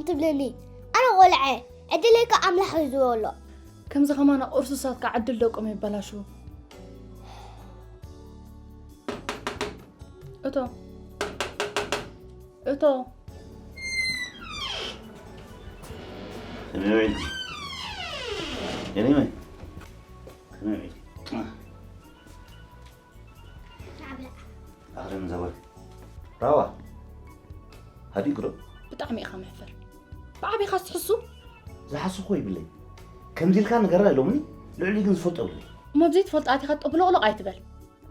ትብለኒ? ኣነ ቆልዐ ዕድለይ ከ ኣምላኽ እዩ ዝበሎ። ከምዚ ከማና ቁርሱሳት ከ ዕድል ደቆም የበላሽዉ። እቶ እቶ ከመይ ውዒልኪ? ኤሊመ፣ ከመይ ውዒልኪ? ኣኽርም ዘወር ራዋ ሃዲኡ ግዶ። ብጣዕሚ ኢኻ መሕፈር። ብዓቢኻ ትሕሱ። ዝሓስብኮ ይብለይ። ከምዚ ኢልካ ንገራ ኢሎምኒ። ልዕሊ ግን ዝፈልጦ የብለይ። እሞ ብዘይትፈልጦ ኣቲኻ ጦብሎቕሎቕ ኣይትበል።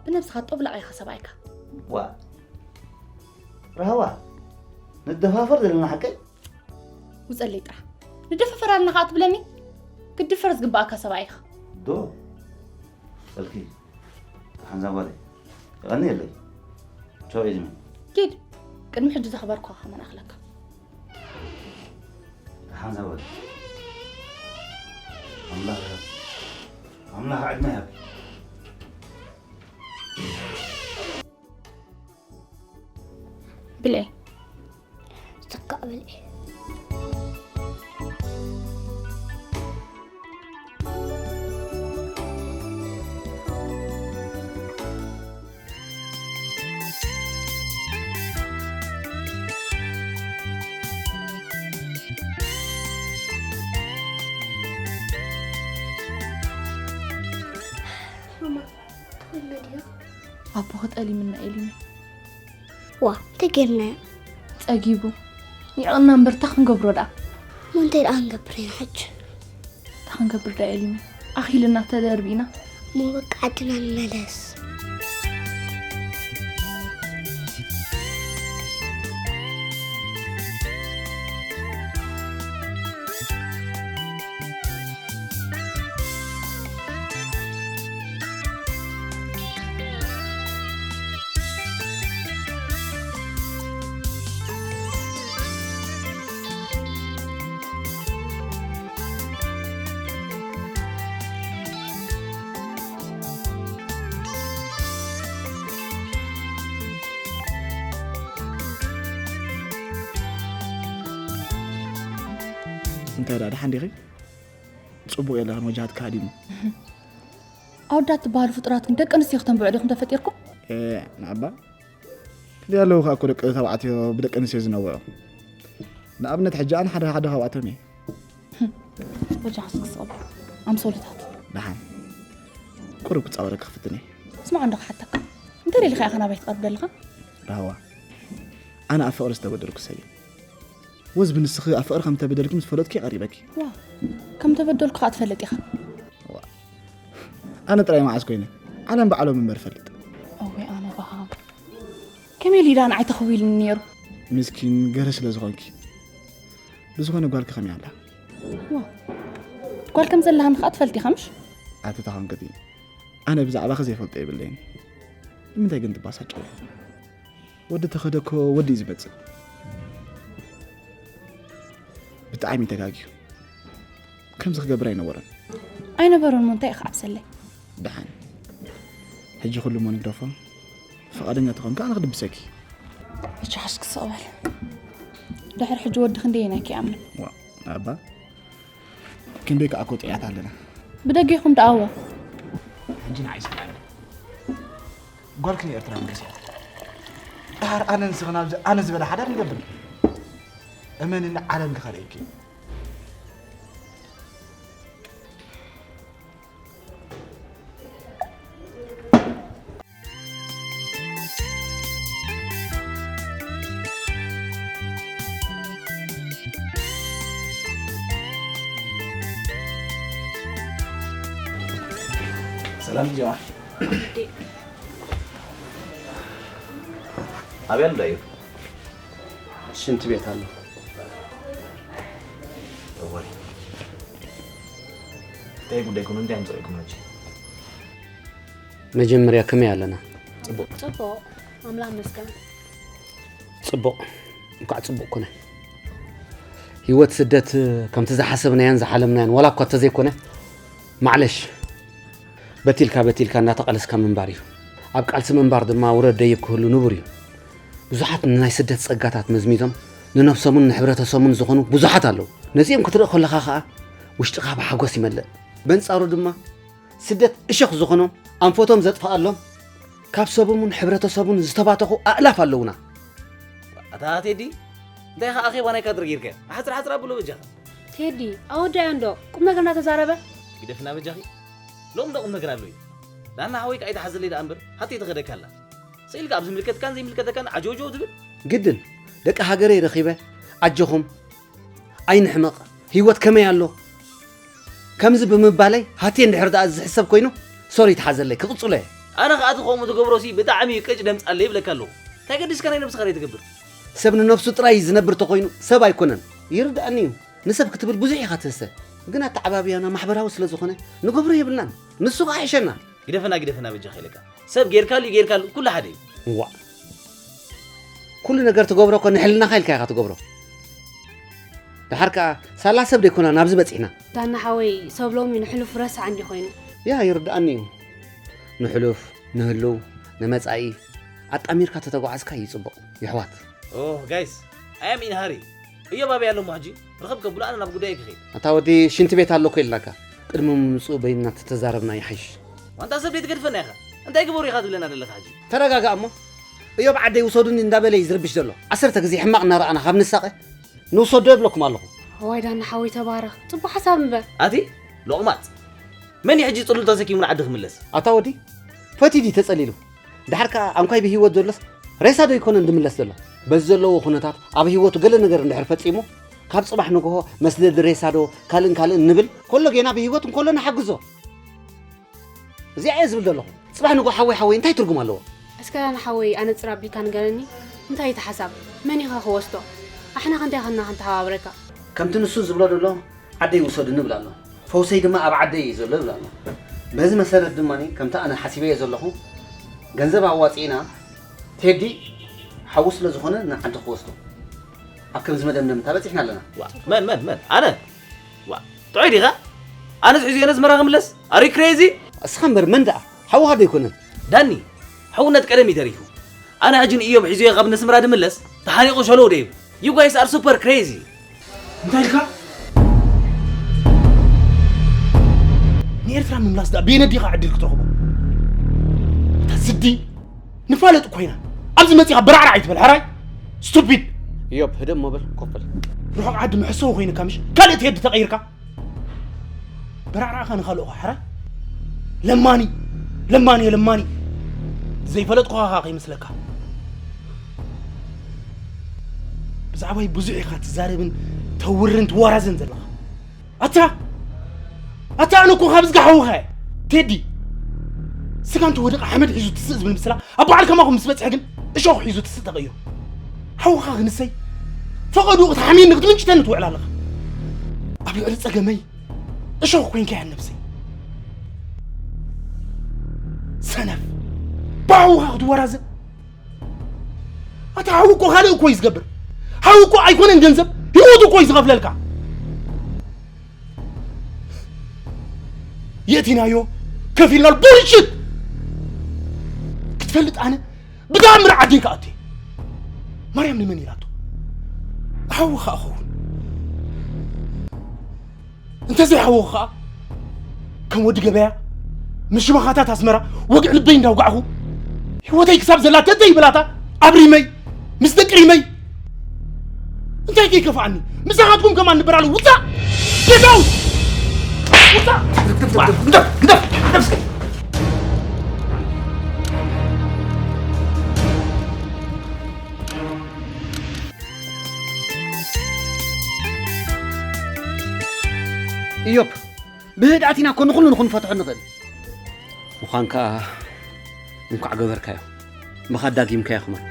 ብነብስኻ ጦብላቕ ኢኻ ሰብኣይካ። ዋ ራህዋ ንደፋፈር ዘለና ሓቀይ። ውፀለይ ጥራሕ ንደፋፈር ኣለና ከዓ ትብለኒ። ክትድፈር ዝግባኣካ ሰብኣይ ኢኻ። ዶ በልኪ ሓንዛ ጓለይ። የቐንየለይ። ቻው ኤሊመ። ኪድ ቅድሚ ሕጂ ዘኽበርኩኻ ከመን ኣኽለካ። ደሓን ዘበል ኣምላኽ ይሃብ ኣምላኽ ዕድመ ይሃብ። ብልዒ ዝትካእ ብልዒ። ኣቦ ክጠሊምና ኤሊመ። ዋ እንታይ ጌርናዮ? ጸጊቡ ይዕቕና እምበር ታ ክንገብሮ ደኣ? እሞ እንታይ ደኣ ክንገብር ኢና ሕጂ? ታ ክንገብር ደኣ ኤሊመ? ኣኺልና ተደርቢና። እሞ በቃ ዓድና ንመለስ። እንታይ ደኣ ደሓን ዲኺ? ጽቡቕ የለኽን ወጅሃትኪ ሃዲሙ። ኣወዳት ትበሃሉ ፍጡራት ግን ደቂ ኣንስትዮ ክተንብዑ ዲኹም ተፈጢርኩም? ኤእ ንኣባ ክንደይ ኣለዉ ከኣ እኮ ደቂ ተባዕትዮ ብደቂ ኣንስትዮ ዝነብዑ። ንኣብነት ሕጂ ኣነ ሓደ ሓደ ካብኣቶም እየ። በጃኻ እስኪ ስቕ በል ኣምሶሉታት። ደሓን ቁሩብ ክጻወረኪ ክፍትን እየ። ስማዕ እንዶ ክሓተካ እንታይ ደሊኻ ኢኻ ናባይ ትቐርብ ደለኻ? ራህዋ ኣነ ኣብ ፍቕሪ ዝተበደልኩ ሰብ እየ። ወዝቢ ንስኺ ኣብ ፍቕሪ ከም ተበደልኪ ምስ ፈለጥኩ እየ ቀሪበኪ። ዋእ ከም ተበደልኩ ኸኣ ትፈልጥ ኢኻ። ዋእ ኣነ ጥራይ መዓስ ኮይነ ዓለም ባዕሎም እምበር እፈልጥ። እወ ኣነ በሃም ከመይ ኢሉ ኢዳ ንዓይ ተኽዊልኒ ነይሩ። ምስኪን ገለ ስለ ዝኾንኪ። ብዝኾነ ጓልኪ ከመይ ኣላ? ዋእ ጓል ከም ዘለሃኒ ኸኣ ትፈልጥ ኢኻ ምሽ? ኣቲ ተኾንክቲ ኣነ ብዛዕባኺ ዘይፈልጦ የብለይን። ንምንታይ ግን ትባሳጨዊ? ወዲ ተኸደ እኮ ወዲ እዩ ዝመጽእ። ብጣዕሚ እዩ ተጋግዩ። ከምዚ ክገብር ኣይነበሮን። ኣይነበሮን እሞ እንታይ ኢኻ ኣብሰለይ? ደሓን ሕጂ ኩሉ እሞ ንግደፎ። ፍቓደኛ ተኾንኪ ኣነ ክድብሰኪ። ሕጂ ሓሽ ክስቕ በል። ድሕሪ ሕጂ ወዲ ክንደየናይ ክይኣምን? ዋእ ኣባ ክንደይ ከኣ እኮ ጥዕያት ኣለና። ብደገኹም ደኣዎ። ሕጂ ንዓይ ስምዓኒ። ጓልኪ ንኤርትራ ምለስያ። ደሓር ኣነን ንስኽን ኣብዚ ኣነ ዝበለ ሓዳር ንገብር። እመንኒ ዓለም ክኸርእየኪ እዩ። ሰላም ጀማ። ኣበይ ኣሎ እዩ? ሽንቲ ቤት ኣሎ። እወይ። እንታይ ጉዳይ ኮኑ እንታይ ኣምፅእኩም ሕጂ? መጀመርያ ከመይ ኣለና? ፅቡቕ። ፅቡቕ ኣምላኽ ይመስገን። ፅቡቕ እንኳዕ ፅቡቕ ኮነ። ህይወት ስደት ከምቲ ዝሓሰብናዮን ዝሓለምናዮን ዋላ እኳ እንተዘይኮነ ማዕለሽ በቲልካ በቲልካ እናተቓለስካ ምንባር እዩ። ኣብ ቃልሲ ምንባር ድማ ውረድ ደይብ ክህሉ ንቡር እዩ። ብዙሓት ንናይ ስደት ጸጋታት መዝሚዞም ንነፍሶምን ንሕብረተሰቡን ዝኾኑ ብዙሓት ኣለዉ። ነዚኦም ክትርኢ ከለኻ ኸኣ ውሽጥኻ ብሓጎስ ይመልእ። በንጻሩ ድማ ስደት እሾኽ ዝኾኖም ኣንፈቶም ዘጥፍኣሎም ካብ ሰቦምን ሕብረተሰቡን ዝተባተኹ ኣእላፍ ኣለዉና። ኣታ ቴዲ እንታይ ኸኣ ኣኼባ ናይ ካድረ ጌርካዮ? ሓጽር ሓጽር ኣብሎ በጃኻ። ቴዲ ኣወዳዮ እንዶ ቁም ነገር እናተዛረበ። ግደፍና በጃኺ። ሎም ዶ ቁም ነገር ኣሎ እዩ? ዳና ሓወይ ከኣ ኣይትሓዘለይ ደኣ እምበር ሃተይ ተኸደካ ኣላ። ስኢልካ ኣብ ዝምልከትካን ዘይምልከተካን ዓጀውጀው ትብል። ግድን ደቂ ሃገረይ ረኺበ ኣጆኹም ኣይንሕመቕ፣ ህይወት ከመይ ኣሎ ከምዚ ብምባለይ ሃቴ እንድሕር ደኣ ዝሕሰብ ኮይኑ ሶሪ ይትሓዘለይ ክቕጽሎ እየ። ኣነ ከኣ እቲ ከምኡ ትገብሮሲ ብጣዕሚ እዩ ቅጭ ደምጻለይ ይብለካ ኣለኹ። እንታይ ገዲስካ ናይ ነብስኻ ደይ ትገብር? ሰብ ንነብሱ ጥራይ ዝነብር ተኾይኑ ሰብ ኣይኮነን። ይርድኣኒ እዩ ንሰብ ክትብል ብዙሕ ኢኻ ትህሰ፣ ግን ኣተዓባብያና ማሕበራዊ ስለ ዝኾነ ንገብሮ የብልናን። ንሱ ከኣ ይሕሸና። ግደፈና ግደፈና በጃኻ ኢለካ። ሰብ ጌርካሉ ጌርካሉ ኩሉ ሓደ እዩ። እዋእ ኩሉ ነገር ትገብሮ እኮ ንሕልናኻ ኢልካ ኢኻ ትገብሮ። ደሓር ከኣ ሳላ ሰብ ደይኮና ናብዚ በጺሕና። ዳና ሓወይ ሰብ ሎሚ ንሕሉፍ ረሳዕ እንዲ ኮይኑ። ያ ይርድኣኒ እዩ። ንሕሉፍ ንህልው ንመጻኢ ኣጣሚርካ ተተጓዓዝካ እዩ ጽቡቕ። የሕዋት። ኦ ጋይስ ኣያም ኢንሃሪ እዮብ ኣበይ ኣሎ እሞ ሕጂ? ርኽብ ከብሎ ኣነ ናብ ጉዳይ ክኸይድ። ኣታ ወዲ ሽንቲ ቤት ኣሎ እኮ ኢልናካ። ቅድሚ ምምጽኡ በይንና ተተዛረብና ይሓይሽ። ዋንታ ሰብ ደይ ትገድፈና ኢኻ። እንታይ ግበሩ ኢኻ ትብለና ዘለኻ ሕጂ? ተረጋጋእ እሞ። እዮብ ዓደይ ውሰዱኒ እንዳበለ እዩ ዝርብሽ ዘሎ። ዓሰርተ ግዜ ሕማቕ እናረኣና ካብ ንሳቐ ንውሰዶ የብለኩም ኣለኹ። እዋይ ዳና ሓወይ ተባረኽ። ጽቡቕ ሓሳብ እምበር። ኣቲ ሎቕማጽ መን እዩ ሕጂ ጽሉል ተሰኪሙ ንዓዲ ክምለስ? ኣታ ወዲ ፈትዩ ድዩ ተጸሊሉ? ደሓር ከኣ ኣንኳይ ብህይወት ዘሎስ ሬሳ ዶ ኣይኮነን ዝምለስ ዘሎ? በዚ ዘለዎ ኩነታት ኣብ ህይወቱ ገለ ነገር እንድሕር ፈጺሙ ካብ ጽባሕ ንግሆ መስደዲ ሬሳ ዶ ካልእን ካልእን ንብል ኮሎ ጌና ብህይወት እንኮሎ ንሓግዞ። እዚኣ እየ ዝብል ዘለኹ። ጽባሕ ንግሆ ሓወይ ሓወይ እንታይ ትርጉም ኣለዎ? እስከ ዳና ሓወይ ኣነጽር ኣቢልካ ንገረኒ። እንታይ እቲ ሓሳብ? መን ኢኻ ክወስዶ? ኣሕና ክንታይ ኸና ክንተሓባብረካ? ከምቲ ንሱ ዝብሎ ዘሎ ዓደይ ውሰዱኒ ይብል ኣሎ። ፈውሰይ ድማ ኣብ ዓደይ እዩ ዘሎ ይብል ኣሎ። በዚ መሰረት ድማ ከምቲ ኣነ ሓሲበዮ ዘለኹ ገንዘብ ኣዋጺእና ቴዲ ሓዉ ስለ ዝኾነ ንዓዲ ክወስዶ ኣብ ከምዚ መደምደምታ በጺሕና ኣለና። ዋ፣ መን መን መን ኣነ? ዋ፣ ጥዑይ ዲኻ? ኣነስ ሒዙ ነስመራ ክምለስ? ኣሪ ክሬዚ? እስኻ እምበር መን ደኣ ሓውኻ ዶ ኣይኮነን? ዳኒ፣ ሕውነት ቀደም እዩ ተሪፉ። ኣነ ሕጂ ንእዮብ ሒዙዮ ካብ ነስመራ ድምለስ ተሓኒቑ ሸለው ደይቡ። You guys are super crazy. እንታይ ኢልካ? ንኤርትራ ምምላስ ደኣ በየነ ዲኻ ዕድል ክትረኽቦ? እታ ስዲ ንፋለጥ ኮይና ኣብዚ መጺኻ በራዕራዕ ኣይትበል ሕራይ። ስቱፒድ። እዮብ ህድእ እሞ በል ኮፍ በል። ርሑቕ ዓዲ መሕሰዊ ኮይንካ ምሽ ካልእ ትሄድ ተቐይርካ። በራዕራዕካ ንኻልኦኻ ሕራይ። ለማኒ ለማኒ ለማኒ። ዘይፈለጥኩኻ ከይመስለካ። ብዛዕባይ ብዙሕ ኢኻ ትዛረብን ተውርን ትወራዘን ዘለኻ። ኣታ ኣታ ኣነ እኮ ካብ ዝጋ ሓውኻ እየ። ቴዲ ስጋ እንተወደቐ ሓመድ ሒዙ ትስእ ዝብል ምስላ ኣብ በዓል ከማኹም ምስ በጽሐ ግን እሾኽ ሒዙ ትስእ ተቐይሩ። ሓውኻ ክንሰይ ፈቐድኡ ክትሓምየኒ ክትምንጭተኒ ትውዕል ኣለኻ። ኣብ ልዕሊ ጸገመይ እሾኽ ኮይንካ እያ ነብሰይ። ሰነፍ ብሓውኻ ክትወራዘ ኣታ ሓው እኮ ካልእ እኮ እዩ ዝገብር። ሓው እኮ ኣይኮነን ገንዘብ ህይወቱ እኮ እዩ ዝኸፍለልካ። የእቲናዮ ከፊልናሉ ቡልሽት ክትፈልጥ ኣነ ብተኣምር ዓደይ ክኣቱ እየ። ማርያም ንመን ኢላቶ ሓው ከዓ ኸውን እንተዘይሓወኹ ከዓ ከም ወዲ ገበያ ምስ ሽመኻታት ኣስመራ ወግዒ ልበይ እንዳውጋዕኹ ህይወተይ ክሳብ ዘላ ተተይ ብላታ ኣብ ሪመይ ምስ ደቂ ሪመይ እንታይ ከይከፍኣኒ ምሳኻትኩም ከማን ንበራሉ ውፃእ ጌታው ውፃእ ግደፍ ግደፍ ግደፍ ግደፍ እዮብ ብህድኣት ኢና እኮ ንኹሉ ንኹንፈትሖ ንኽእል። ምዃን ከኣ እንኳዕ ገበርካዮ። ምኻ ዳጊምካዮ ከማን።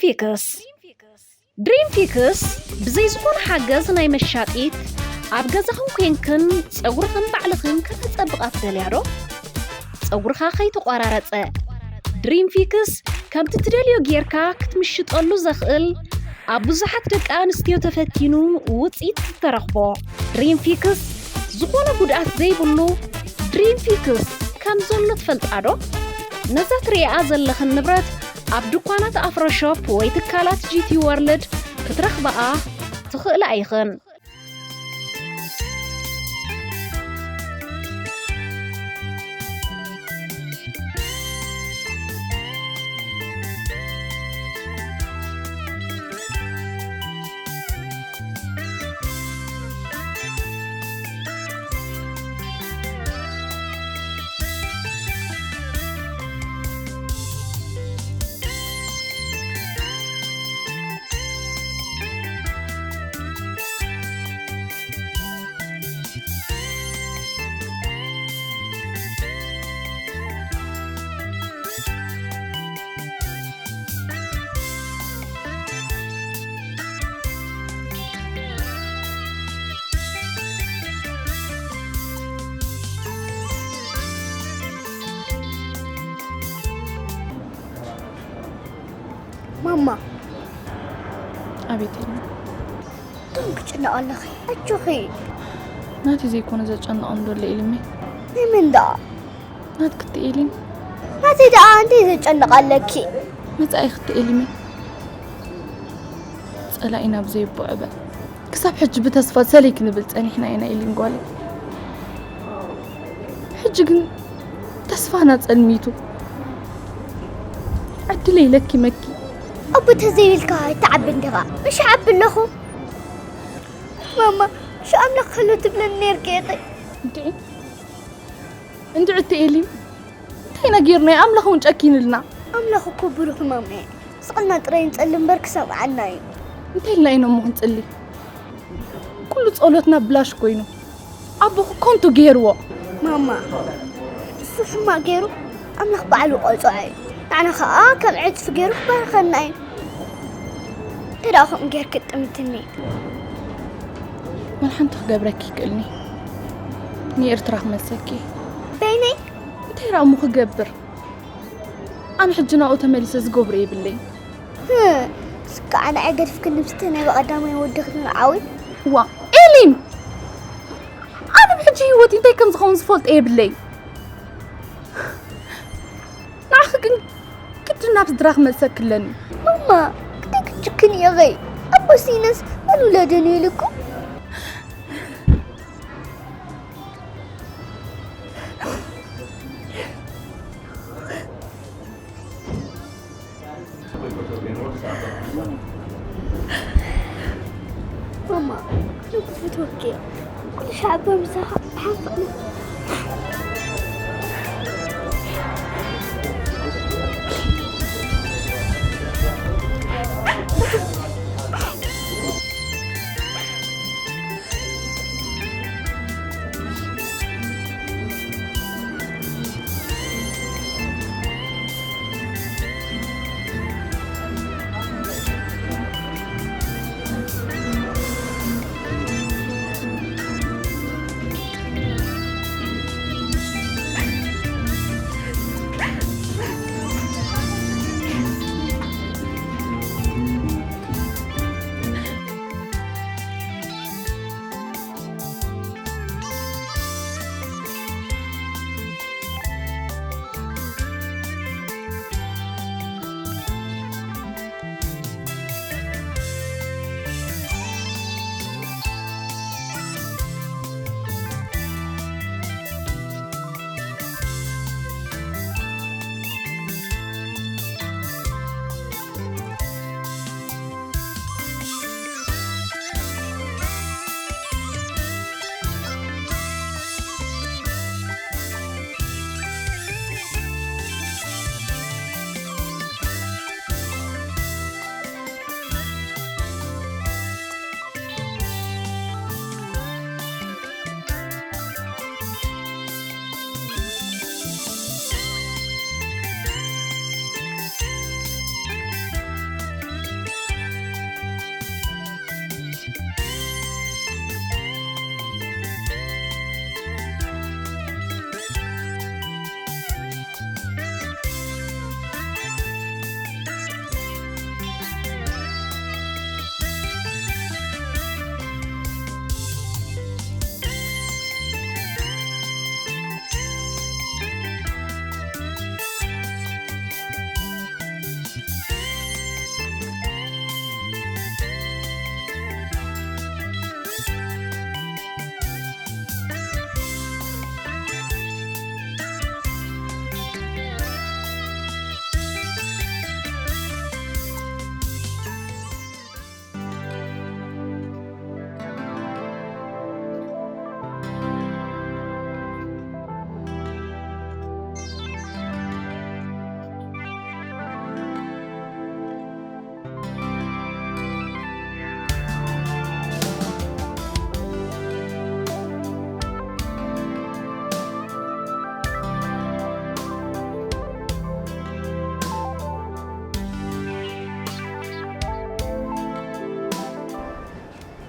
ፊክስ ድሪም ፊክስ ብዘይ ዝኾነ ሓገዝ ናይ መሻጢት ኣብ ገዛኽን ኮንክን ጸጉርኽን ባዕልኽን ከተጸብቓ ትደልያ ዶ? ጸጉርኻ ከይተቋራረጸ ድሪም ፊክስ ከምቲ ትደልዮ ጌርካ ክትምሽጠሉ ዘኽእል ኣብ ብዙሓት ደቂ ኣንስትዮ ተፈቲኑ ውጽኢት ዝተረኽቦ ድሪም ፊክስ ዝኾነ ጉድኣት ዘይብሉ ድሪም ፊክስ ከም ዘሎ ትፈልጣ ዶ? ነዛ ትርእያ ዘለኽን ንብረት ኣብ ድኳናት ኣፍሮ ሾፕ ወይ ትካላት ጂ ቲ ወርልድ ክትረኽብኣ ትኽእላ ኢኽን። ማማ፣ ኣቤት። ቶም ክጭነቕ ኣለኺ። ኣጆኺ። ናቲ ዘይኮነ ዘጨንቕ እንዶ ኣሎ ኢልሚ። ንመን ደኣ? ናት ክትኤሊን። ናተይ ደኣ እንታይ ዘጨንቕ ኣለኪ? መጻኢ ክትኤሊሚ። ጸላኢና ብዘይ ኣቦ ዕበ። ክሳብ ሕጂ ብተስፋ ሰለይ ክንብል ጸኒሕና ኢና ኢሊን ጓለይ። ሕጂ ግን ተስፋና ጸልሚቱ። ዕድለይ ለኪመኪ። ኣቦ ተዘይብልካ ኣይትዓብን ዲኻ? ምሽ ዓቢ ኣለኹ። ማማ፣ ምሽ ኣምላኽ ከሎ ትብለኒ ነይርኪ እተይ። እንድዒ፣ እንድዒ እትኤሊ። እንታይ ኢና ጌርናዮ? ኣምላኽ እውን ጨኪንልና። ኣምላኽ እኮ ብሩኽ ማማየ። ስቕልና ጥራይ ንጸሊ እምበር ክሰምዓና እዩ። እንታይ ኢልና ኢና እሞ ክንጽሊ? ኩሉ ጸሎትና ብላሽ ኮይኑ። ኣቦኹ ኮንቱ ገይርዎ። ማማ፣ እሱ ሕማቕ ገይሩ ኣምላኽ ባዕሉ ቆጽዖ እዩ። ንዓና ኸኣ ከም ዕጽፊ ገይሩ ክባርኸና እዩ። እንታይ ደኣ ከምኡ ጌርኪ ትጥምትኒ? ወላ ሓንቲ ክገብረኪ ይክእልኒ። ንኤርትራ ክመልሰኪ። በይነይ? እንታይ ደኣ እሞ ክገብር? ኣነ ሕጂ ናብኡ ተመሊሰ ዝገብሮ የብለይን። ህም፣ ስካ ኣነ ኣይገድፍክን ምስቲ ናይ ብቐዳማይ ወዲ ክትምርዓዊ? ዋ፣ ኤሊን! ኣነ ብሕጂ ህይወት እንታይ ከም ዝኸውን ዝፈልጦ የብለይ። ንዓኺ ግን ግድን ናብ ስድራ ክመልሰኪ ኣለኒ። ማማ፣ ክደይ ክትጭክን ኢኺ? ኣቦ ሲነስ መን ውለደኒ ኢልኩም? ማማ፣ ኣነ ክፈትወኪ እየ። ኩሉ ሻዕ ብምሳኻ ሓንሳእ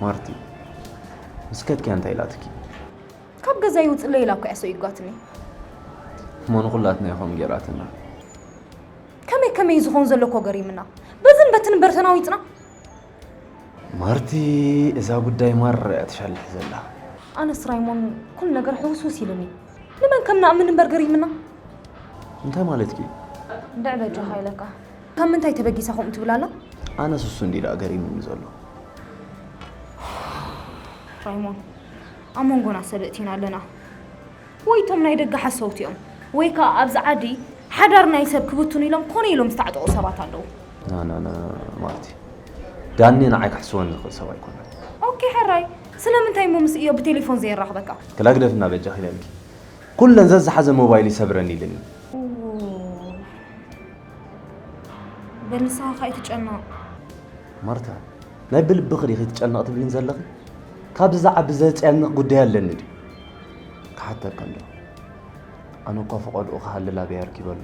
ማርቲ፣ ምስ ከድኪያ እንታይ ኢላትኪ? ካብ ገዛ ይውፅለይ ኢላ እኮ እያ ሰው ይጓትኒ። እሞ ንኹላትና ኢኹም ጌራትና። ከመይ ከመይ ዝኾን ዘሎ እኮ ገሪምና። በዝን በትን እምበር ተናዊፅና። ማርቲ፣ እዛ ጉዳይ ማራ እያ ትሻልሕ ዘላ። ኣነስ ራይሞን ኩሉ ነገር ሕውስውስ ኢሉኒ። ንመን ከም ንኣምን እምበር ገሪምና። እንታይ ማለትኪ? እንድዕ በጃኻ ኢለካ። ካብ ምንታይ ተበጊሳ ከምኡ ትብል ኣላ? ኣነስ እሱ እንዲ ደኣ ገሪሙኒ ዘሎ። ራይሞን፣ ኣብ መንጎና ሰብ እቲና ኣለና። ወይ እቶም ናይ ደገ ሓሰውቲ እዮም፣ ወይ ከኣ ኣብዚ ዓዲ ሓዳር ናይ ሰብ ክብትኑ ኢሎም ኮነ ኢሎም ዝተዓጠቑ ሰባት ኣለዉ። ና ና ና ማርቲ፣ ዳኒ ንዓይ ክሕስወኒ ዝኽእል ሰብ ኣይኮነን። ኦኬ ሕራይ፣ ስለምንታይ እሞ ምስ እዮ ብቴሌፎን ዘየራኽበካ? ክላግደፍና በጃ ኪለልኪ። ኩለን ዘዝሓዘ ሞባይል ይሰብረኒ ኢልኒ። በል ንስኻ ከኣ ኣይትጨነቕ። ማርታ፣ ናይ ብልብኺ ዲኺ ትጨነቕ ትብሊን ዘለኺ? ካብዚ ዝዓቢ ዘጨንቕ ጉዳይ ኣለኒ ድዩ? ክሓተካ እንዶ። ኣነ እኳ ፈቐድኡ ክሃልል ኣብያ ኣርኪበሉ።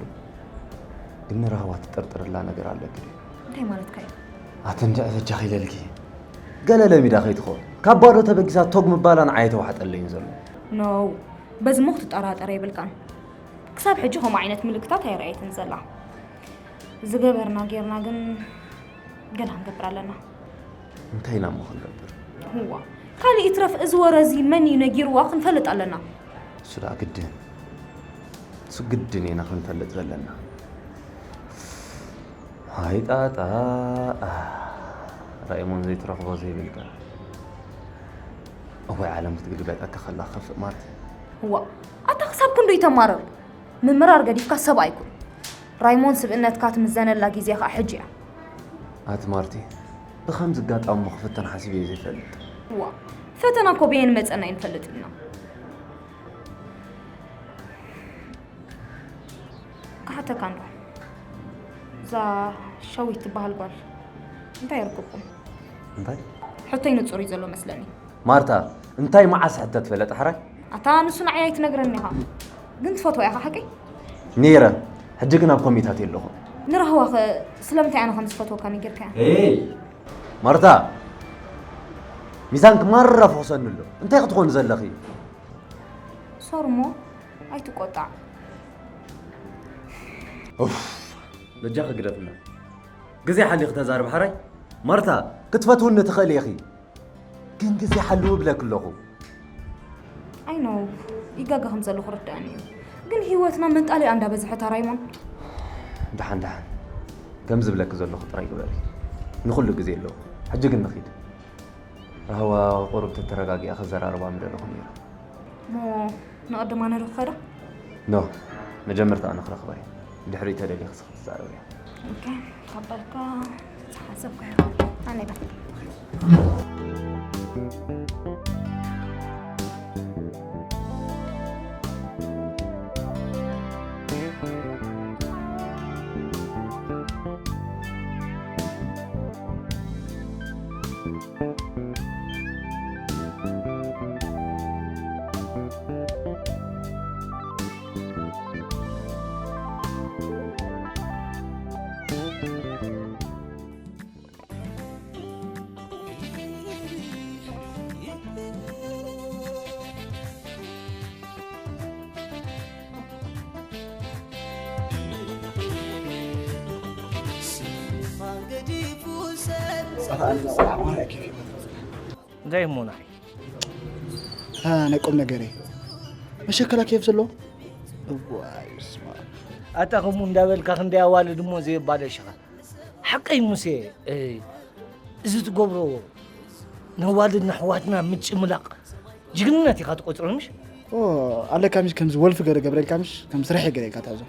ግን ንራህዋ ትጥርጥርላ ነገር ኣለኪ ድዩ? እንታይ ማለትካ እዩ? ኣቲ እንድዒ በጃኺ ኢለልኪ። ገለ ለሚዳ ከይትኸውን። ካብ ባዶ ተበጊሳ ቶግ ምባላ ንዓይ ኣይተዋሕጠለይን ዘሎ። ኖው፣ በዚ እሞ ክትጠራጠር የብልካን። ክሳብ ሕጂ ከምኡ ዓይነት ምልክታት ኣይረኣየትን ዘላ። ዝገበርና ጌርና ግን ገለ ክንገብር ኣለና። እንታይ ኢና እሞ ክንገብር? እዋ፣ ካልእ ይትረፍ እዚ ወረ እዚ መን እዩ ነጊርዋ ክንፈልጥ ኣለና። እሱ ደኣ ግድን። እሱ ግድን ኢና ክንፈልጥ ዘለና። ሃይ ጣጣ፣ ኣህ፣ ራይሞን ዘይትረኽቦ ዘይብልካ። እዋይ ዓለም ክትግልበጠካ ከላ ክኸፍእ ማለት እዩ። እዋ፣ ኣታ ክሳብ ክንደይ ተማርር? ምምራር ገዲፍካ ሰብ ኣይኩን። ራይሞን ስብእነትካ ትምዘነላ ግዜ ከኣ ሕጂ እያ። ኣቲ ማርቲ፣ ብኸምዚ ኣጋጣሚ እሞ ክፍተን ሓሲበዮ ዘይፈልጥ። እዋ፣ ፈተና እኮ በየን መጸና ኣይንፈልጥን ኢና። ክሓተካ እንዶ፣ እዛ ሸዊት ትበሃል ጓል እንታይ ይርክብኩም? እንታይ? ሕቶይ ንጹር እዩ ዘሎ መስለኒ። ማርታ፣ እንታይ መዓስ ሕተት ፈለጠ ሕራይ? ኣታ ንሱ ንዓይ ኣይትነግረኒ ኢኻ። ግን ትፈትዋ ኢኻ ሓቀይ? ነይረ፣ ሕጂ ግን ኣብ ኮሚታት የለኹን። ንራህዋኸ ስለምንታይ ኣነ ከም ዝፈትወካ ነጊርካያ? ኤይ! ማርታ! ሚዛንኪ ማራ ፍኹሰኒ ኣሎ። እንታይ ክትኾኒ ዘለኺ? ሶርሞ፣ ኣይትቆጣዕ። ኡፍ፣ በጃኺ ግደፍና። ግዜ ሓሊኺ ተዛረቢ ሓራይ። ማርታ፣ ክትፈትውኒ ትኽእሊ ኢኺ። ግን ግዜ ሓልዊ እብለኪ ኣለኹ። I know፣ ይጋገ ከም ዘለኹ ርዳእኒ እዩ። ግን ህይወትና መንጣሊኣ እንዳበዝሐታ ራይሞን። ደሓን ደሓን። ከም ዝብለኪ ዘለኹ ጥራይ ግበሪ። ንኹሉ ግዜ ኣለዎ። ሕጂ ግን ንኺድ። ራህዋ ቁሩብ ተተረጋጊኣ ክዘራረባ ምደለኹ ነይረ። እሞ ንቐድማ ነረኽኸ ዶ? ኖ፣ መጀመርታ ኣነ ክረኽባ እየ። ድሕሪኡ ተደሊኺ ንስኺ ክትዛረብያ። ኦኬ፣ ካብ በልካ ዝሓሰብካዮ። ኣነ በል። እንታይ እሞ ንዓይ? እታ ናይ ቁም ነገረይ መሸከላ ኬፍ ዘለዎ? እዋይ፣ በስመ ኣብ። ኣታ ከምኡ እንዳበልካ ክንደይ ኣዋልድ እሞ ዘየባለሽኻ። ሓቀይ ሙሴ፣ እ፣ እዚ ትገብሮ ነዋልድና ኣሕዋትና ምጭምላቕ ጅግንነት ኢኻ ትቆጽሮ ምሽ? ኦ፣ ኣለካ ምሽ ከምዚ ወልፊ ገለ ገብረልካ ምሽ? ከም ስራሕ ገለ ኢልካ ትሕዞ።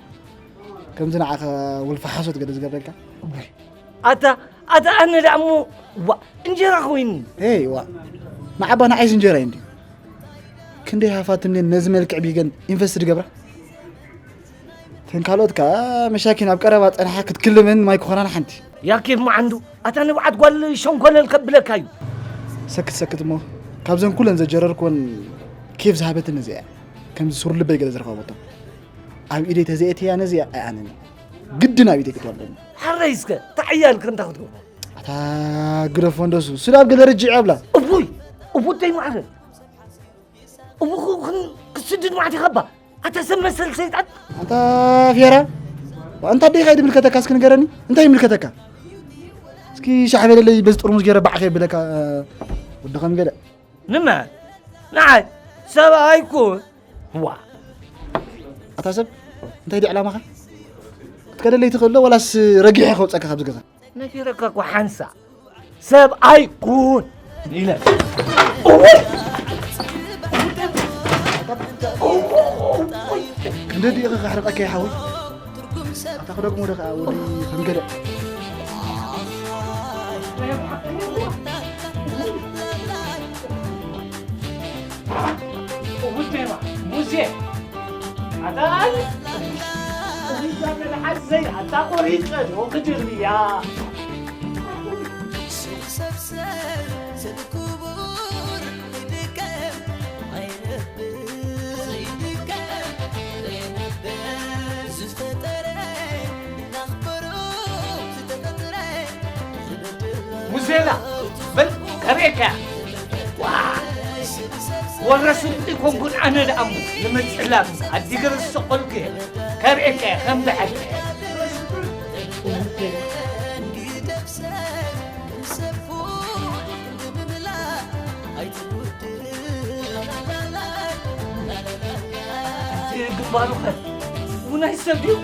ከምዚ ንዓኻ ወልፊ ሓሶት ገለ ዝገብረልካ? ኣታ፣ ኣታ ኣነ ደኣ እሞ፣ ዋ፣ እንጀራ ኮይኑ። ኤይ፣ ዋ፣ ንዓባ ንዓይስ እንጀራ እዩ እንድዩ። ክንደይ ሃፋትም ነን ነዚ መልክዕ ቢገን ኢንቨስት ዝገብራ? እተን ካልኦት ከኣ መሻኪን ኣብ ቀረባ ጸንሓ ክትክልመን ማይ ክኾናን ሓንቲ። ያ ኬፍ መዓንዱ፣ ኣታ ንብዓት ጓል ሸንኮለል ከብለካ እዩ። ሰክት ሰክት እሞ፣ ካብዘን ኩለን ዘጀረርኩወን ኬፍ ዝሃበትኒ እዚኣ እያ። ከምዚ ሱር ልበይ ገለ ዝረኸበቶ። ኣብ ኢደይ ተዘየእትያ ነዚኣ ኣይኣነን። ግድን ኣብ ኢደይ ክትወርደኒ። ሓረይ እስከ፣ ተዓያልከ እንታይ ክትገብሮ? ኣታ ታግደፎ እንደሱ ስዳብ ገለ ርጅዕ ኣብላ። እቡይ እቡተይ ማዕረ እቡ ክስድድ ማዕት ይኸባ ኣታ ሰብ መሰል ሰይጣን ኣንታ ፌራ፣ ኣንታ ደይ ካይ ድምልከተካ እስኪ ንገረኒ፣ እንታይ ይምልከተካ? እስኪ ሻሕ በለለይ በዚ ጥርሙዝ ገይረ ባዕኸ የብለካ ወዲ ከም ገለ። ንመ ንዓይ ሰብኣይኩ ዋ ኣታ ሰብ እንታይ ዲ ዕላማኻ? ክትከደለይ ትኽእሎ ወላስ ረጊሐ ከውፀካ ካብዚ ገዛ? ነፊረካ እኮ ሓንሳ ሰብኣይ ኩን ኢለ እውይ ክንደ ዲኢኸ ከሕርቐካ ይሓዊ ኣታ ክደግሞ ዶ ከዓ ወዲ ከምገለ ሙሴ ኣታ ቁሪጣ መልሓሰይ ኣታ ቁሪጠ ዶ ክድርብያ ሙሴላ በል ከርእየካ ወረስኒ ኮንኩን ኣነ ደኣሙ ንምፅላም ኣዲገረ ዝሰቆልኩ ከርእየካ ከም ብሐቂ ግንባሩ ኸ ውናይ ሰብ ድዩ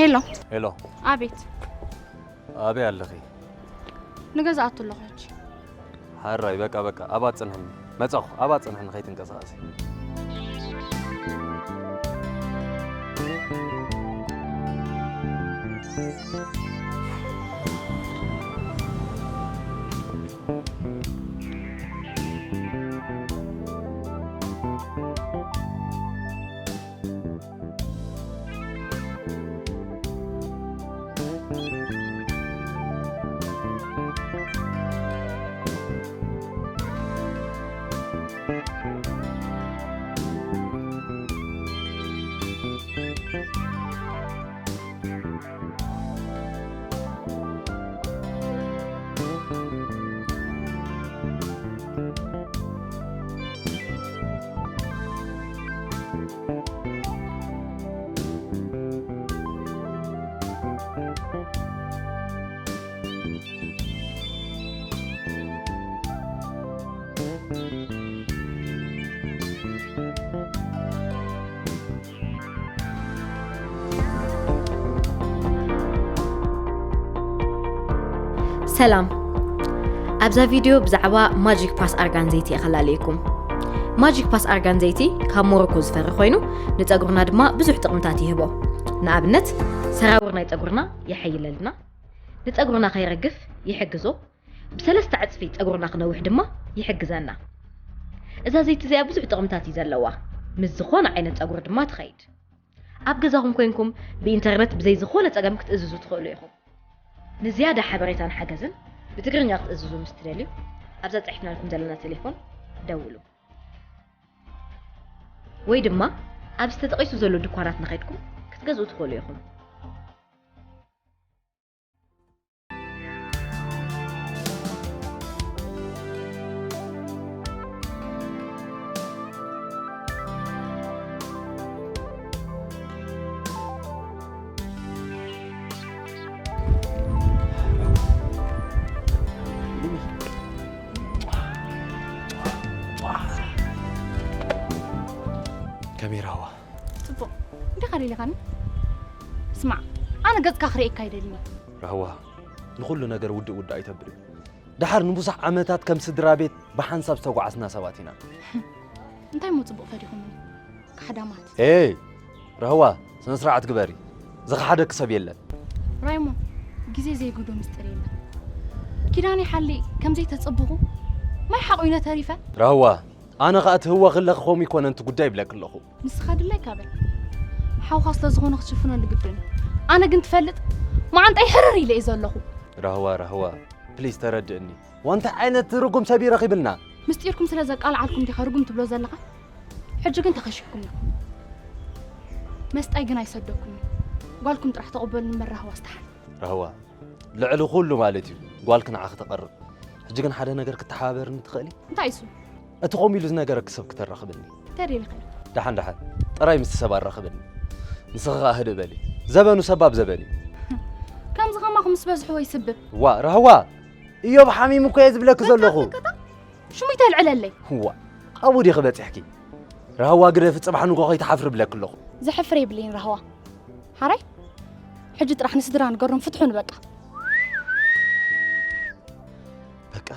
ሄሎ ሄሎ ኣቤት ኣበይ ኣለኺ? ንገዛ ኣቱ ኣለኹ ሕጂ ሓራይ በቃ በቃ ኣብኣ ጽንሕኒ መጻኹ ኣብኣ ጽንሕኒ ከይትንቀሳቐሲ ሰላም ኣብዛ ቪድዮ ብዛዕባ ማጂክ ፓስ ኣርጋን ዘይቲ እየ ከላለየኩም። ማጂክ ፓስ ኣርጋን ዘይቲ ካብ ሞሮኮ ዝፈሪ ኮይኑ ንፀጉርና ድማ ብዙሕ ጥቕምታት ይህቦ። ንኣብነት ሰራውር ናይ ፀጉርና የሐይለልና፣ ንፀጉርና ከይረግፍ ይሕግዞ፣ ብሰለስተ ዕፅፊ ፀጉርና ክነውሕ ድማ ይሕግዘና። እዛ ዘይቲ እዚኣ ብዙሕ ጥቕምታት እዩ ዘለዋ፣ ምስ ዝኾነ ዓይነት ፀጉሪ ድማ ትኸይድ። ኣብ ገዛኹም ኮይንኩም ብኢንተርነት ብዘይ ዝኾነ ጸገም ክትእዝዙ ትኽእሉ ኢኹም። ንዝያዳ ሓበሬታን ሓገዝን ብትግርኛ ክትእዝዙ ምስ ትደልዩ ኣብዛ ጸሒፍናልኩም ዘለና ቴሌፎን ደውሉ። ወይ ድማ ኣብዚ ተጠቒሱ ዘሎ ድኳናት ንኸድኩም ክትገዝኡ ትኽእሉ ኢኹም። ከመይ ራህዋ? ጽቡቕ። እንዲኻ ደሊኻኒ? ስማዕ፣ ኣነ ገጽካ ክርእየካ ኣይደልን። ራህዋ፣ ንኹሉ ነገር ውድእ ውድእ ኣይተብልዩ። ደሓር ንብዙሕ ዓመታት ከም ስድራ ቤት ብሓንሳብ ዝተጓዓዝና ሰባት ኢና። እንታይ እሞ ጽቡቕ ፈዲኹምኒ? ካሕዳማት። ኤይ ራህዋ፣ ስነ ስርዓት ግበሪ። ዝኸሓደኪ ሰብ የለን። ራይሞ፣ ግዜ ዘይጉዶ ምስጢር የለን። ኪዳነይ ሓሊ ከም ዘይተጸበኹ ማይ ሓቑነ ተሪፈ። ራህዋ፣ ኣነ ኸኣ ትህወኺ ኣለኺ ከምኡ ይኮነ፣ እንቲ ጉዳይ ይብለኪ ኣለኹ። ንስኻ ድላይካ በል። ሓውኻ ስለ ዝኾነ ክትሽፍነሉ ግድን እዩ። ኣነ ግን ትፈልጥ፣ መዓንጣይ ሕርር ኢለ እየ ዘለኹ። ራህዋ፣ ራህዋ፣ ፕሊዝ ተረድእኒ። ዋንታ ዓይነት ርጉም ሰብ ይረኺብልና። ምስጢርኩም ስለ ዘቃልዓልኩም ዲኻ ርጉም ትብሎ ዘለኻ? ሕጂ ግን ተኸሺፍኩም ኢኹም። መስጣይ ግን ኣይሰደኩም እዩ። ጓልኩም ጥራሕ ተቐበሉ እምበር ራህዋ ኣስተሓል። ራህዋ፣ ልዕሊ ኩሉ ማለት እዩ ጓልኪ ንዓኺ ተቐርብ። ሕጂ ግን ሓደ ነገር ክትሓባበርኒ ትኽእሊ? እንታይ እሱ? እቲ ከምኡ ኢሉ ዝነገረኪ ሰብ ክተራኽብኒ። እንታይ ደሊኻ? ደሓን ደሓን፣ ጥራይ ምስቲ ሰብ ኣራኽብኒ። ንስኺ ኸኣ ህድእ በሊ። ዘበኑ ሰባብ ዘበን እዩ። ከምዚ ከማኹም ምስ በዝሑ ወይ ስብብ። ዋ፣ ራህዋ፣ እዮብ ሓሚሙ እኮ እየ ዝብለኪ ዘለኹ። እንታይ ትልቅጣ? ሽሙይ ተልዕለለይ። ዋ፣ ኣብኡ ዲኺ በጺሕኪ? ራህዋ ግደፊ፣ ጽባሕ ንጎ ከይትሓፍሪ እብለኪ ኣለኹ። ዘሕፍር የብለይን ራህዋ። ሓራይ? ሕጂ ጥራሕ ንስድራ ንገሮም ፍትሑን በቃ። በቃ፣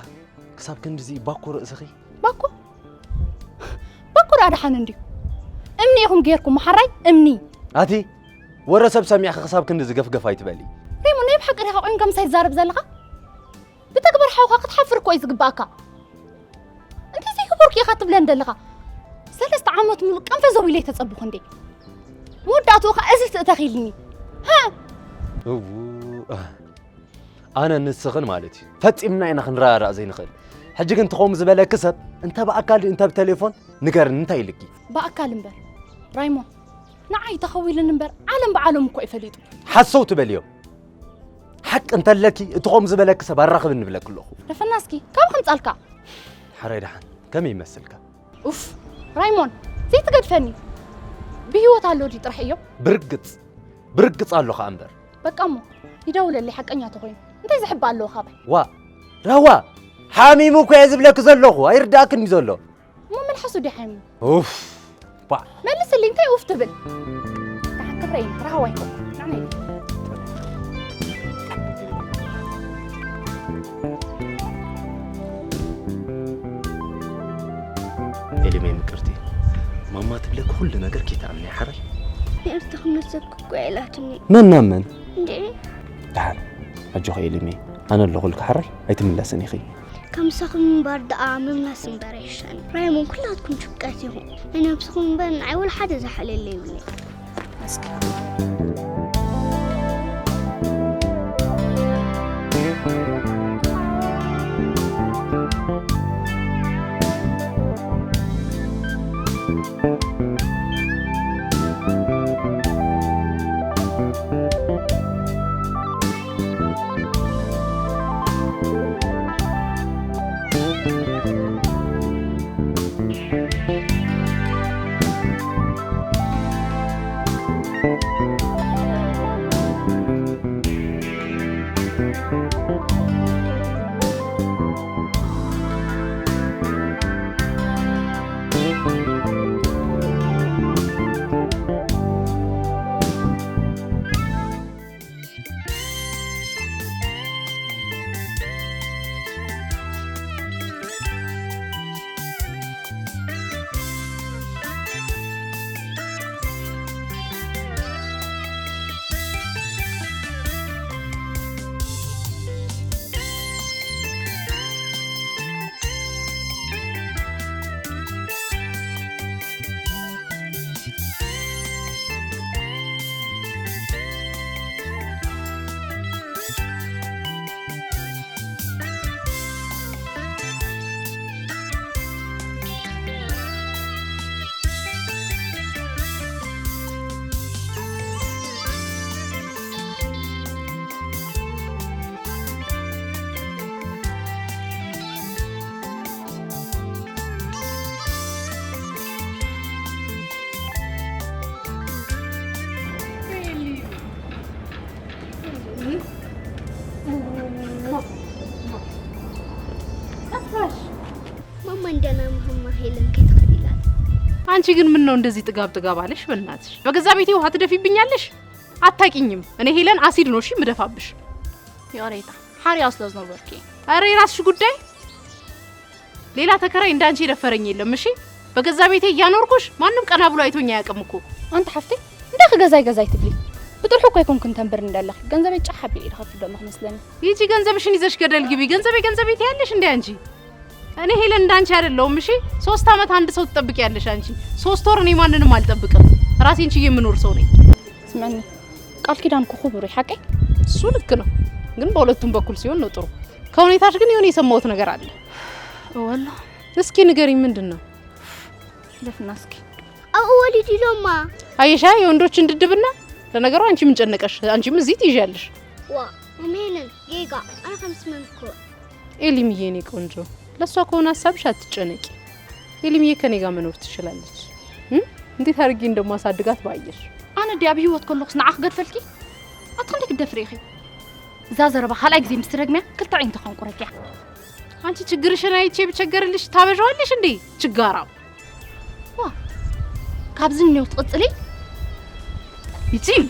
ክሳብ ክንድዚ ባኮ ርእስኺ? ባኮ? ባኮ ደኣ ደሓን እንድዩ። እምኒ ኢኹም ጌርኩም፣ ሓራይ እምኒ። ኣቲ፣ ወረ ሰብ ሰሚዕኺ ክሳብ ክንድዚ ገፍገፍ ኣይትበሊ። ሬሞ፣ ናይ ብሓቂ ዲኻ ቆይምካ ምሳይ ትዛረብ ዘለኻ? ብተግባር ሓውኻ ክትሓፍር እኮ እዩ ዝግባኣካ። እንታይ ዘይገበርኩ ኢኻ ትብለን ዘለኻ? ሰለስተ ዓመት ሙሉእ ቀንፈ ዘው ኢለ ተጸብኹ እንዴ? መወዳእትኡ ኸኣ እዚ ትእተኽ ኢልኒ። ሃ? እዉ፣ ኣነ ንስኽን ማለት እዩ። ፈጺምና ኢና ክንረዳዳእ ዘይንኽእል። ሕጂ ግን ትኸም ዝበለኪ ሰብ እንተ ብኣካል ድዩ እንተ ብቴሌፎን ንገርኒ እንታይ ኢልኪ? ብኣካል እምበር። ራይሞን፣ ንዓይ ተኸዊሉኒ እምበር ዓለም ብዓለም እኮ እዩ ፈሊጡ። ሓሰው ትበልዮ። ሓቂ እንተለኪ እቲ ኸም ዝበለኪ ሰብ ኣራኽብኒ ንብለኪ ኣለኹ። ደፈና እስኪ፣ ካብ ከምጻልካ። ሓራይ ደሓን፣ ከመይ ይመስልካ? ኡፍ፣ ራይሞን፣ ዘይትገድፈኒ። ብህይወት ኣሎ ድዩ ጥራሕ እዮም? ብርግጽ፣ ብርግጽ ኣሎ ኸኣ እምበር። በቃ እሞ፣ ይደውለለይ ሓቀኛ ተኾይኑ። እንታይ ዝሕባ ኣለዎ ካባይ? ዋ፣ ራህዋ፣ ሓሚሙ እኮ እየ ዝብለኪ ዘለኹ፣ ኣይርዳእክን እዩ ዘሎ። እሞ መልሓሱ ድዩ ሓሚሙ? ኡፍ፣ ባ። መልስልኝ፣ እንታይ ኡፍ ትብል? ደሓን ክብረይ፣ ራህዋ ይኮን። ንዓይ። ኤሊመይ ምቅርቲ፣ ማማ ትብለኪ ኩሉ ነገር ከይትኣምኒ ሓራይ። ንእርቲ ክመሰልኩ እኮ ኢላትኒ። መን ናብ መን? እንዴ? ደሓን፣ ኣጆኺ ኤሊመይ፣ ኣነ ኣለኹልኪ ሓራይ፣ ኣይትምለስን ኢኺ። ከምሳኹም እምበር ደኣ ምምላስ እምበር ኣይሻን። ራይሞን ኩላትኩም ጭብቀት ኢኹም። ናይ ነብስኹም እምበር ንዓይ ወላ ሓደ ዝሓለለ የብለይ። እስኪ። ማማ እንደና መሀማ ሄለን ከይትኸድ ኢላት። አንቺ ግን ምን ነው እንደዚህ ጥጋብ ጥጋብ አለሽ? በእናትሽ በገዛ ቤቴ ውሃ ትደፊብኛለሽ? አታቂኝም። እኔ ሄለን አሲድ ነው እሺ ምደፋብሽ። ይቅሬታ፣ ሓርያ ስለ ዝነበርኩ። ኧረ የራስሽ ጉዳይ። ሌላ ተከራይ እንዳንቺ የደፈረኝ የለም። እሺ፣ በገዛ ቤቴ እያኖርኩሽ ማንም ቀና ብሎ አይቶኝ አያውቅም እኮ። ኣንቲ ሓፍተይ፣ እንዳኺ ገዛይ ገዛይ ትብሊ። ብጥርሑ እኮ ኣይኮንኩን ተንብርኒ ዘለኺ። ገንዘበይ ጫሕ ኣቢለ ኢለ ከፍል ዘለኹ መስለኒ። ሂጂ ገንዘብሽን ይዘሽ ገደል ግቢ። ገንዘበይ ገንዘበይ ትያለሽ እንዴ አንቺ? እኔ ሄለን እንዳንቺ አይደለሁም። እሺ፣ ሶስት አመት አንድ ሰው ትጠብቂያለሽ አንቺ። ሶስት ወር እኔ ማንንም አልጠብቅም። ራሴን ችዬ የምኖር ሰው ነኝ። ስመኒ፣ ቃል ኪዳን እኮ ክቡር እዩ፣ ሓቀይ? እሱ ልክ ነው፣ ግን በሁለቱም በኩል ሲሆን ነው ጥሩ። ከሁኔታሽ ግን የሆነ የሰማሁት ነገር አለ። ወላ እስኪ ንገሪኝ፣ ምንድን ነው? ደፍና እስኪ ኣብኡ ወሊድ ኢሎማ። አየሻ፣ የወንዶች እንድድብና። ለነገሩ አንቺ ምን ጨነቀሽ? አንቺም እዚህ ትይዣለሽ። ዋ እሜንን ጌጋ ኣነ ከም ስመን እኮ ኤሊምዬ፣ የኔ ቆንጆ፣ ለእሷ ከሆነ ሀሳብሽ አትጨነቂ። ኤሊምዬ ከኔ ጋር መኖር ትችላለች። እም? እንዴት አድርጌ እንደማሳድጋት ባየሽ። ኣነ ድያ ብህይወት ከለኹስ ንዓ ክገድፈልኪ? ኣቲ ክንደይ ክትደፍሪ ኢኺ? እዛ ዘረባ ካልኣይ ግዜ ምስ ትደግምያ ክልተ ዒንትኺ ከንቁረኪ እያ። አንቺ ችግርሽን አይቼ ብቸገርልሽ ታበዣዋለሽ እንዴ? ችጋራም። ዋ፣ ካብዚ እኒኦ ትቕፅሊ? ይፂም።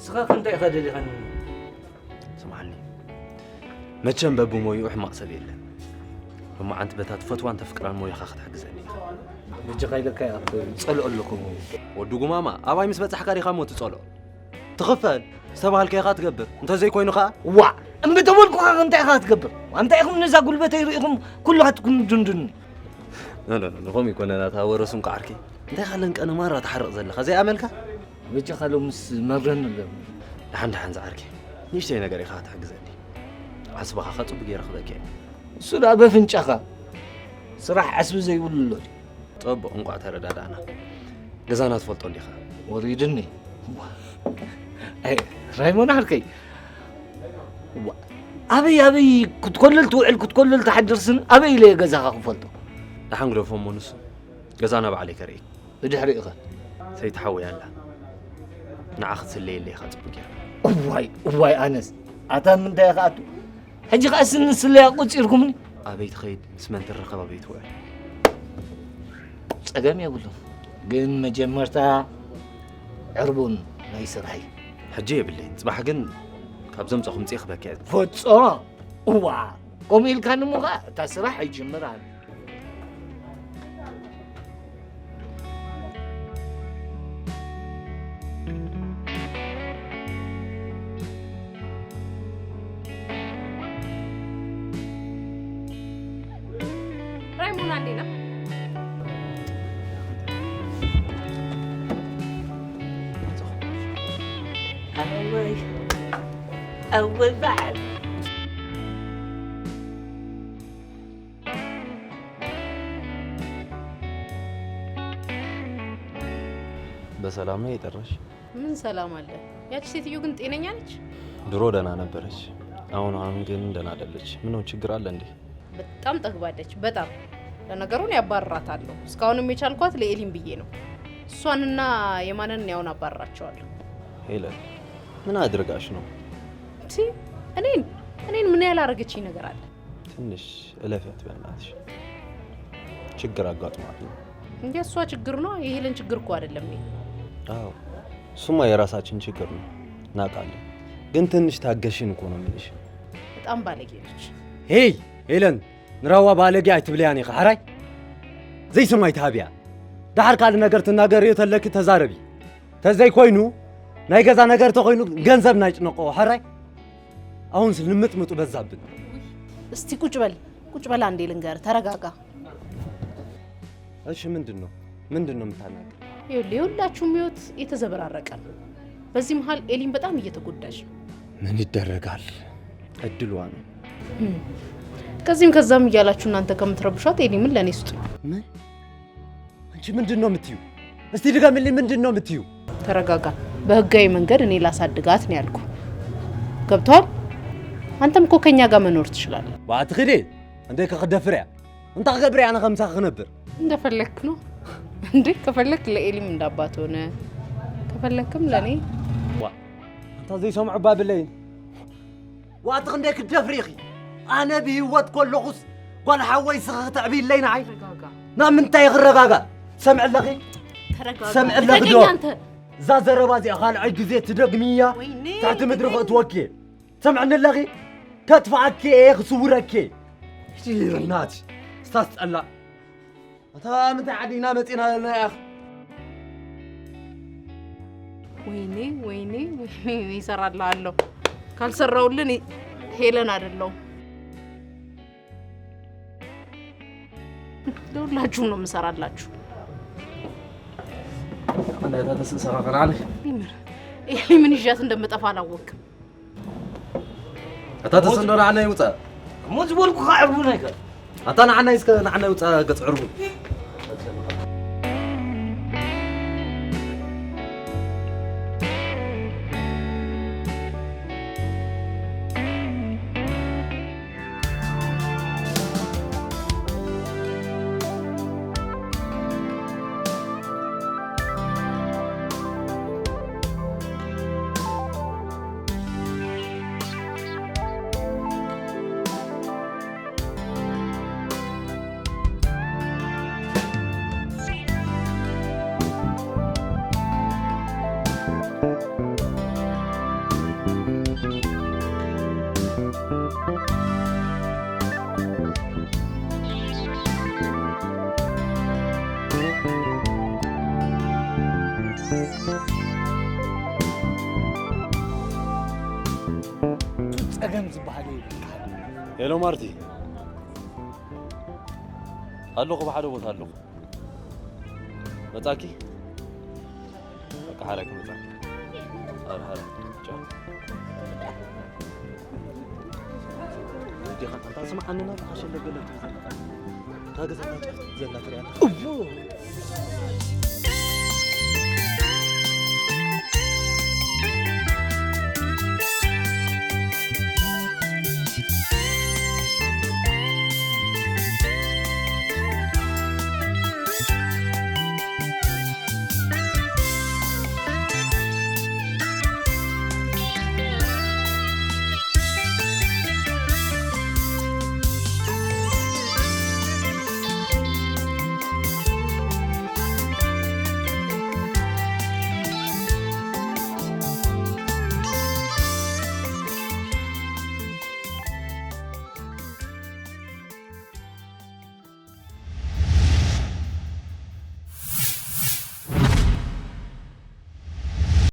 ስኻ ክንታይ ኢኻ ደሊኻኒ? ስምዓኒ፣ መቸም በብሞይኡ ሕማቕ ሰብ የለን። ሎማዓንቲ በታ ትፈትዋን ተፍቅራን ሞያኻ ክትሕግዘኒ ኢኻ። በጃኻ ኢለካ እየ፣ ኣብ ጸልኦ ኣለኹ። ወዲ ጉማማ፣ ኣባይ ምስ በጻሕካ ዲኻ እሞ ትጸልኦ? ትኽፈል፣ ዝተባህልካዮ ኢኻ ትገብር። እንተዘይኮይኑ ኸኣ? ዋእ! እምቢ ተበልኩኻ እንታይ ኢኻ ትገብር? እንታይ ኢኹም ነዛ ጉልበተይ ርኢኹም ኩልኻትኩም ድንድን? ኖ፣ ኖ፣ ኖ፣ ኖ፣ ከምኡ ኣይኮነን፣ ኣታ ወረሱም ከዓርኪ። እንታይ ኢኻ ለንቀነ ማራ ትሓርቕ ዘለኻ? ዘይኣመልካ? በጃኻ ሎምስ መረኒ ኣሎ። ደሓን፣ ደሓን ዝዓርከይ። ንእሽተይ ነገር ኢኻ ትሕግዘኒ። ዓስብኻ ከ ጽቡቕ ገይረ ክበኪ እየ። እሱ ደኣ በፍንጫኻ። ስራሕ ዓስቢ ዘይብሉ ኣሎ ድዩ? ጽቡቕ፣ እንቋዕ ተረዳዳእና። ገዛና ትፈልጦ እንዲኻ? ወሪድኒ። ኣይ፣ ራይሞን ዓርከይ። ዋ፣ ኣበይ፣ ኣበይ ክትኮልል ትውዕል፣ ክትኮልል ትሓድር ስን ኣበይ ኢለ እየ ገዛኻ ክፈልጦ? ደሓን ግደፎ እሞ ንሱ። ገዛና ባዕለይ ከርእየኪ። ብድሕሪኡ ኸ? ሰይቲ ሓወይ ኣላ። ንዓ ክትስለየለይ ኢኻ ጽቡቕ ጌርካ። እዋይ፣ እዋይ፣ ኣነስ። ኣታ ምንታይ ኢኻ ኣቱ? ሕጂ ኸኣ ስኒ ስለያ ቆጺርኩምኒ። ኣበይ ትኸይድ፣ ምስ መን ትራኸብ፣ ኣበይ ትውዕል? ጸገም የብሉን። ግን መጀመርታ ዕርቡን ናይ ስራሐይ። ሕጂ የብለይን። ጽባሕ ግን ካብ ዘምጻኹ ምጽእ ክበኪ እየ። ፈጾ። እዋ፣ ከምኡ ኢልካኒ እሞ ኸኣ እታ ስራሕ ኣይጅምራን። ራይሞን ኣንዴና። ኣወይ ኣወይ በዓል በሰላም ነው የጠራሽ? ምን ሰላም አለ? ያቺ ሴትዮ ግን ጤነኛ ነች? ድሮ ደህና ነበረች። አሁን አሁን ግን ደህና አይደለች። ምነው ችግር አለ እንዴ? በጣም ጠግባለች፣ በጣም። ለነገሩ እኔ ያባርራታለሁ። እስካሁንም የቻልኳት ለኤሊን ብዬ ነው። እሷንና የማነን ያውን አባርራቸዋለሁ። ሄለን ምን አድርጋሽ ነው? ቲ እኔን እኔን ምን ያላረገችኝ ነገር አለ? ትንሽ እለፊያት በእናትሽ። ችግር አጋጥሟት ነው። እንዴ እሷ ችግር ነው፣ የሄለን ችግር እኮ አይደለም። እኔ አዎ እሱማ የራሳችን ችግር ነው እናውቃለን። ግን ትንሽ ታገሽን እኮ ነው የምልሽ። በጣም ባለጌ ነች። ሄይ ሄለን፣ ንራዋ ባለጌ ኣይትብልያን ኢኻ ሓራይ? ዘይስማይ ትሃብያ። ደሓር ካልእ ነገር ትናገር እዮ ተለኪ ተዛረቢ። ተዘይኮይኑ ናይ ገዛ ነገር ተኾይኑ ገንዘብ ናይ ጭነቆ ሓራይ? አሁንስ ልምጥምጡ በዛብን። እስቲ ቁጭ በል፣ ቁጭ በል አንዴ ልንገር፣ ተረጋጋ። እሺ ምንድን ነው ምንድን ነው የምታናገር? ይኸውልህ የሁላችሁም ህይወት የተዘበራረቀ ነው። በዚህ መሀል ኤሊን በጣም እየተጎዳች ነው። ምን ይደረጋል እድሏ ነው። ከዚህም ከዛም እያላችሁ እናንተ ከምትረብሿት ኤሊምን ለእኔ ስጡኝ። ምን? አንቺ ምንድን ነው የምትዩ? እስቲ ድገምልኝ፣ ምንድን ነው የምትዩ? ተረጋጋ። በህጋዊ መንገድ እኔ ላሳድጋት ነው ያልኩ። ገብቷል? አንተም እኮ ከኛ ጋር መኖር ትችላለህ። ባትክዴ እንደ ከክደፍርያ እንታ ክገብር ያነ ከምሳ ክነብር እንደፈለክ ነው እንዴ? ከፈለክ ለኤሊም እንዳባት ሆነ፣ ከፈለክም ለእኔ። ዋ፣ አንታ ዘይሰምዑ ባብለይን ዋቲ ክንደይ ክትደፍሪ ኢኺ? ኣነ ብህይወት ከለኹስ ጓል ሓወይ ስኺ ክትዕብይለይ ንዓይ? ተረጋጋ። ናብ ምንታይ ክረጋጋ? ትሰምዒ ኣለኺ? ተረጋጋ። ትሰምዒ ኣለኺ ዶ? ልቀቀኝ አንተ። እዛ ዘረባ እዚኣ ካልኣይ ግዜ ትደግምያ፣ ወይኔ፣ ትሕቲ ምድሪ ልቀቀኝ። ከእትወኪ እየ። ትሰምዕኒ ኣለኺ? ከጥፍኣኪ እየ፣ ክስውረኪ እየ። ሂጂ በናትሽ፣ ስታስጠላ። ኣታ ምንታይ ዓዲ ኢና መጺና ዘለና ያኽ? ወይኔ፣ ወይኔ፣ ወይኔ፣ ይሰራልሃለሁ። ካልሰራውልን ሄለን አይደለሁም። ለሁላችሁም ነው የምሰራላችሁ። ኣንዳ እታ ተስእሰኻ ኸናለ። ኤሊ ምን፣ ኤሊ ምን ይዣት እንደምጠፋ አላወቅም። ኣታ ተሰንዶ ንዓና ይውፃእ። እሞ ዝበልኩኻ ዕርቡን ኣይከ ኣታ ንዓና እስከ ንዓና ይውፃእ ገፅ ዕርቡን። ጸገም ዝበሃል የብልካን። ሄሎ ማርቲ። ኣለኹ፣ ብሓደ ቦታ ኣለኹ። መጻኪ? በቃ ሓራይ ክመጻ። ኣረ ሓራይ። ቻው። ወዲኻ እንታ ስምዓኒ ናብ ሓሸለ ገለ ትብል ዘለኻ። እታ ገዛ እታ ጫፍ ዘላ ትሪኣ ኣለኻ? እዎ።